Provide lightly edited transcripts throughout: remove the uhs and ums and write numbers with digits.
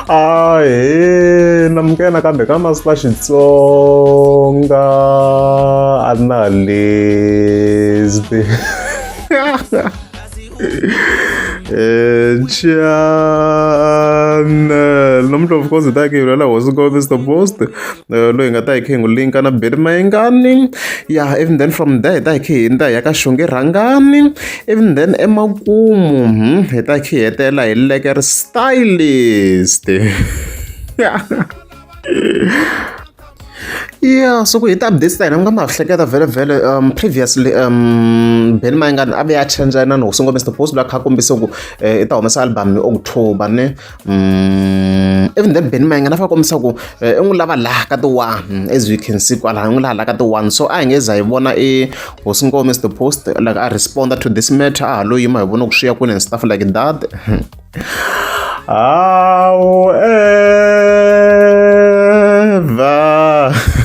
Ahee namukela nakambe ka Master Xitsonga analyst channel namuntlha of course hi ta hi kha hi hosi go Mr Post loyi hi nga ta hi kha hi n'wi linka na Benny Mayengani ya even then from there hi ta hi kha hi hundza hi ya ka Xonge Rhangani even then emakumu hi ta hi kha hi hetelela hi Lekker Stylist Yeah, so ku hi ti-updates ta hina mi nga ma hleketa vhele vhele previously Benny Mayengani a vuya a change na hosi ngoma Mr Post loyi a kha a kombisa ku i ta humesa album hi October ne even then Benny Mayengani a fika a kombisa ku i n'wi lava laha ka ti-one as you can see kwalaho i n'wi lava laha ka ti-one so a hi nge za hi vona i hosi ngoma Mr Post like a respond to this matter a ha lo yima hi vona ku swi ya kwini and stuff like that. However,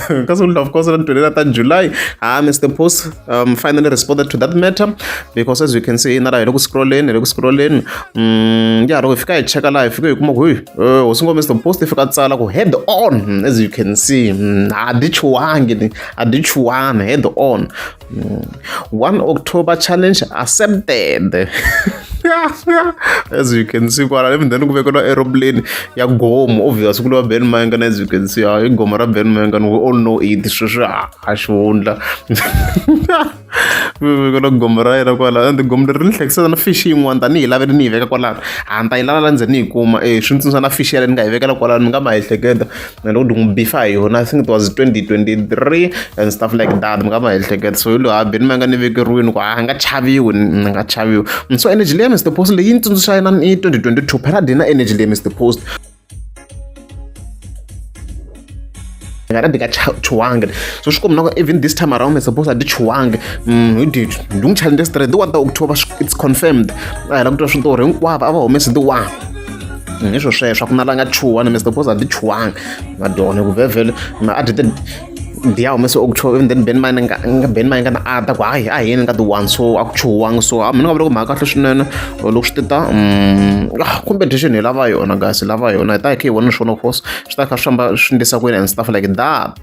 because of course on 29 July, Mr. Post finally responded to that matter because as you can see, na hi loko scrolleni, hi loko scrolleni, ya loko hi fika hi cheka laha hi fika hi kuma ku hosi ngo Mr. Post i fika tsala ku head on as you can see, a di chuwangi, a di chuwani head on. 1 October challenge accepted. As you can see kwala even then ku vekeriwa aeroplane ya gomo obvious ku lova Ben Mayengani as you can see i gomo ra Ben Mayengani we all know it sweswi a xihundla vekeriwa gomo ra yena kwala and gomo leri ri ni hlekisela na fish yin'wana tanihi lavele ni yi veka kwalano a ni ta yi lava la ndzeni ni yi kuma e swi ni tsundzuxa na fish yaleyo ni nga yi vekela kwalano ni nga ma ehleketa and loko n'wi bifa hi yona I think it was 2023 and stuff like that mi nga ma ehleketa so hi loyi a Benny Mayengani ni vekeriwini ku a nga chaviwi ni nga chaviwi so energy leya Mr Post leyi ni tsundzuxa yena i 2022 phela dyi na energy leya Mr Post nga di ka chuwangi so swi komba na even this time around Mr Post a di chuwangi hi di ndi n'wi challenge straight the 1 ta October it's confirmed a hi la ku twa switori hinkwavo a va humesi the 1 hi swo sweswo a ku na la nga chuha ni Mr Post a di chuwanga na dyona ku vhevhele a dyi ti ya humese October even then Ben Mayengani nga Ben Mayengani a ta ku hayi a hi yeni nga ti one so a ku chuhiwangi so a mina nga vula ku mhaka kahle swinene loko swi ti ta competition hi lava yona guys hi lava yona hi ta hi kha hi vona swona of course swi ta kha swi famba swi ndlisa kwini and stuff like that.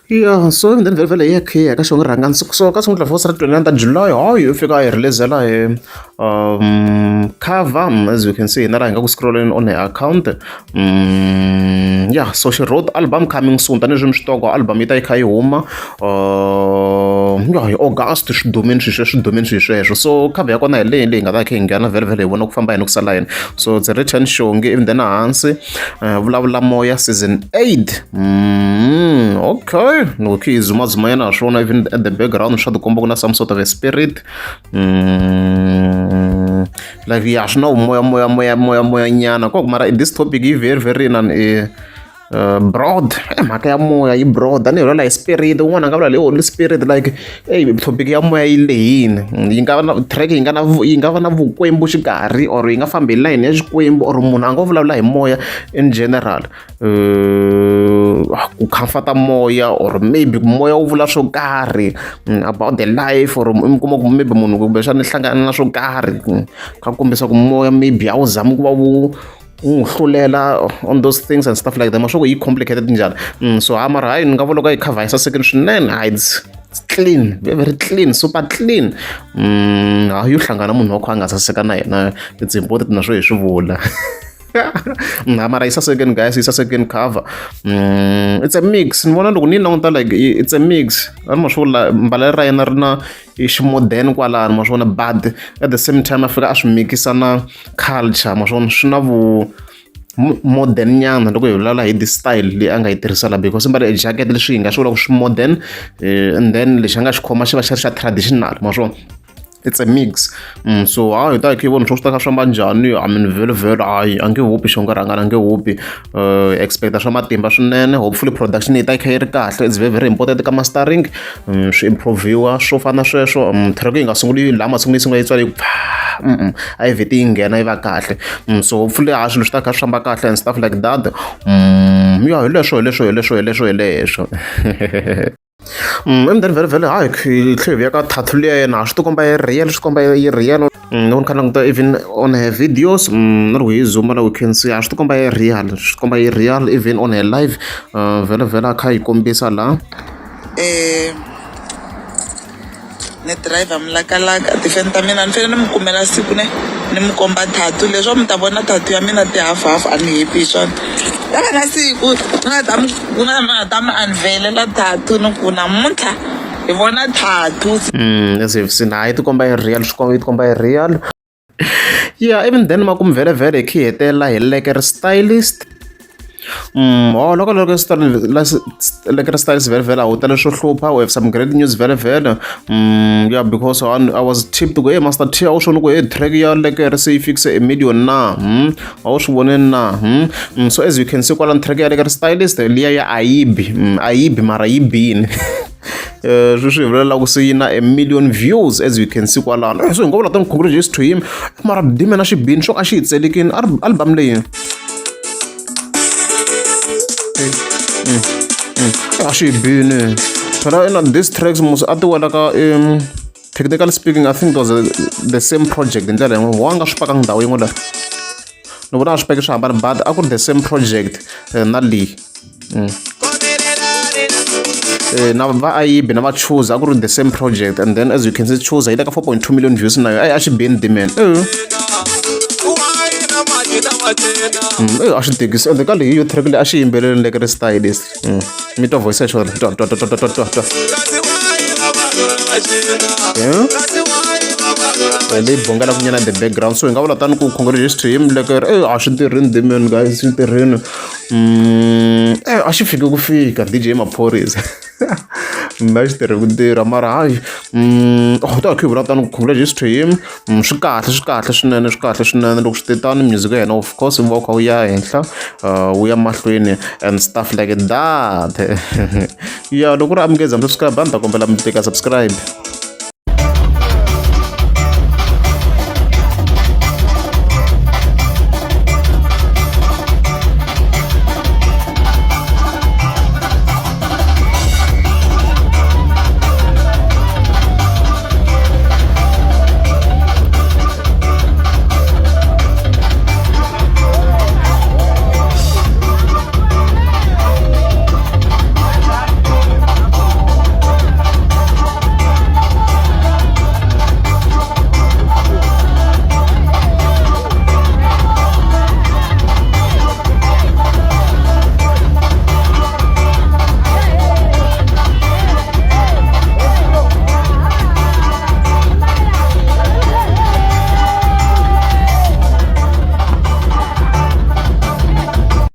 Ya so then vhele vhele hi ya kha hi ya ka xona rhangani so ka sungula for ra 29 ta July hayi u fika a hi release-ela hi cover as you can see hina laha hi nga ku scrolleni on her account yeah so she wrote album coming soon tanihileswi mi swi tivaka ku album yi ta yi kha yi huma ya hi August swi dumile swilo sweswo swi dumile swilo sweswo so cover ya kona hi leyi leyi nga ta yi kha yi nghena vhele vhele hi vona ku famba yini ku sala yini so it's written Xongi ivi then hansi Vulavula Moya season 8 okay loko khe hi zumazuma yena ha swona even at the background swa tikomba ku na some sort of a spirit like ya swi na moya moya moya moya moya nyana ko mara this topic yi very very inani broad mhaka ya moya yi broad tanihi vula hi spirit un'wana a nga vula hi holy spirit like eyi topic ya moya yi lehini yi nga va na track yi nga na yi nga va na vukwembu xikarhi or yi nga fambi hi layeni ya xikwembu or munhu a nga vulavula hi moya in general ku comfort moya or maybe moya wu vula swo karhi about the life or mi kuma ku maybe munhu kumbexana hlangana na swo karhi kha kombisa ku moya maybe a wu zami ku va wu wu n'wi hlulela on those things and stuff like that ma swa ku yi complicated njhani so ha mara hayi ni nga vula ku yi cover yi sasekile swinene hayi it's clean very clean super clean hayi yo hlangana munhu wa kho a nga saseka na yena it's important na swo hi swi vula ha mara yi sasekeni guys yi sasekeni cover it's a mix ni vona loko ni yi languta like it's a mix a ni ma swi vula mbalelo ra yena ri na i ximodern kwalano ma swona but at the same time a fika a swi mikisa na culture ma swona swi na vu modern nyana loko hi vulavula hi this style leyi a nga yi tirhisa la because mbale jacket leswi hi nga swi vulaka swi modern and then lexi a nga xi khoma xi va xi ri xa traditional ma swona it's a mix so hayi hi ta hi kha hi vona swo swi ta kha swi famba njhani I mean vhele vhele hayi a nge hupi xonga rhangana a nge hupi expect swa matimba swinene hopefully production yi ta yi kha yi ri kahle it's very very important ka mastering swi improve-iwa swo fana na sweswo track yi nga sunguli laha masungulo yi sungula yi tswala yi ku a yi vheti yi nghena yi va kahle so hopefully ha swilo swi ta kha swi famba kahle and stuff like that ya hi leswo hi leswo hi leswo hi leswo hi leswo. And then vhele vhele hayi hi tlhela hi vuya ka tattoo liya ya yena swi ti komba yi real swi komba yi real loko ni kha ni languta even on her videos na loko hi zoom la we can see a swi ti komba yi real swi ti komba yi real even on her live vhele vhele a kha yi kombisa la. Ni driver mulakalaka tifeni ta mina ni fanele ni mi kumela siku ne ni mi komba tattoo leswaku mi ta vona tattoo ya mina ti half half a ni happy hi swona ta va na siku ni nga ta mi ni nga ta mi unveilela tattoo ni ku namuntlha hi vona tattoo. As you've seen hayi yi tikomba yi real swi komba yi tikomba yi real yeah even then makumu vhele vhele hi khe hi hetelela hi Lekker Stylist. Oh loko loko Lekker Stylist vhele vhele a wu tele swo hlupha we have some great news vhele vhele. Yeah because I was tipped ku hey Master T a wu swi voni ku hey track ya Lekker se yi fikise a million na a wu swi voneni na. So as you can see kwalano track ya Lekker Stylist liya ya ayibi ayibi mara yi bini. Sweswi hi vulela ku se yi na a million views as you can see kwalano. So hi nga vula tani congratulations to him mara dime na xibini xo a xi hi tselekini album leyi a xi hi bini phela ina these tracks mos a ti wela ka technically speaking I think it was the same project hi ndlela yin'we wa nga swi pakangi ndhawu yin'we la ni vona a swi pake swi hambana but a ku ri the same project na leyi. Na va ayibi na va choose a ku ri the same project and then as you can see choose yi le ka 4.2 million views na yona a xi bini demand a xi tikisi ende ka leyi yo track leyi a xi yimbeleli Lekker Stylist mi twa voice ya xona twa twa twa twa twa twa twa leyi bongelaka nyana the background so hi nga vula tani ku congratulations to him Lekker a swi tirhini demand guys swi tirhini. A xi fike ku fika D_J Maphorisa mina xi tirhe ku tirha mara hayi oh ta hi vula tano congratulations to him swi kahle swi kahle swinene swi kahle swinene loko swi te tano music ya yena of course wu va wu kha wu ya henhla wu ya mahlweni and stuff like that ya loko ri amukeza mi subscribe a ni ta kombela mi tika subscribe.